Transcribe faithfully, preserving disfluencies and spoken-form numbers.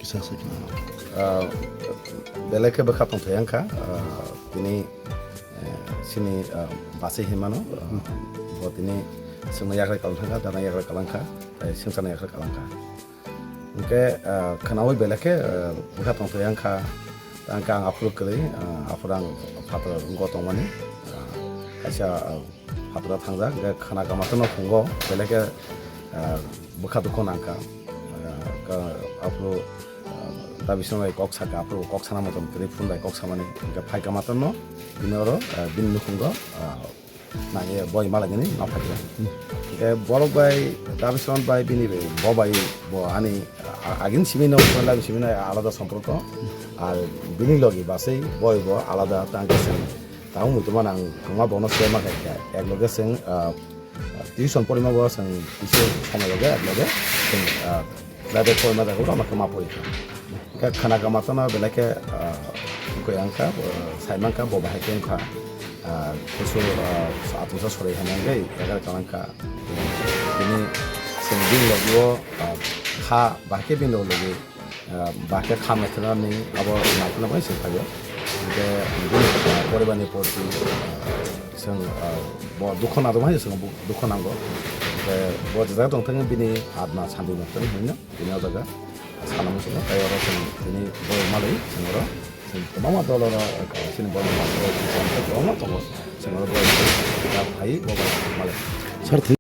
Ah, belai khe bwkha tongthai wngkha, ah, tini, eh, chini, ah, bachai hinmano, ah, bo tini chwngno yakrai kalang thangkha, dana yakrai kalang kha, tei swngcharno yakrai kalang kha. Hwnkhe, ah, khwnaui belai khe, ah, bwkha tongthai wngkha, tei ang aphuru kwrwi, ah, aphuru ang phatar wngwi tongmani, ah, kaisa, ah, phataro thangjak, hwnkhe khwna kama tongno phungo, belai khe, ah, bwkha dukhu nangkha. Ah, ka-, aphuru, ah, da bising bai kok saka, aphuru kok sana motom kwrwi phun bai kok samani, hwnkhe phai kama tongno, bini oro, ah, bini nukhungo, ah, nangya boi malainani ma phaikha. Hwnkhe borok bai, da bising bai bini bai, bo bai, bo ani, ah, agini simi no, phola simi no alada somporko, ar bini logi bachai boi bo alada tangkhe chwng. Tabuk muitu mano ang thangma bono se ma kha khe, ek loge chwng, ah, tuition porima bo chwng kisa somoi loge, ek loge chwng, ah, private porima jaga bo ma khe ma pori kha. Khe khwna kama tongno belai khe, ah, wngkha, ah, sai mankha bo bahai khe wngkha, ah, kusu, ah, atungsa sorai hamya wngwi egar kalang kha. Bini chwng bini logi o, ah, kha bahai khe bini logi ah, bahai khe kha methwnani abo nangkukno bai se phaio. Hwnkhe bini, ah, poribani porti, ah, chwng, ah, bo dukho nangjakma hai chwng bo dukho nango. Hwnkhe bo jesa tongthang bini atma santi nangthang hinwi bini o jaga sana muchungo. Tei oro chwng tini bo malwi chwng oro chwng kwbangma dol oro, ah, chini borok kwbangma tongo. Chwng oro bo phai bo malwi. Sir,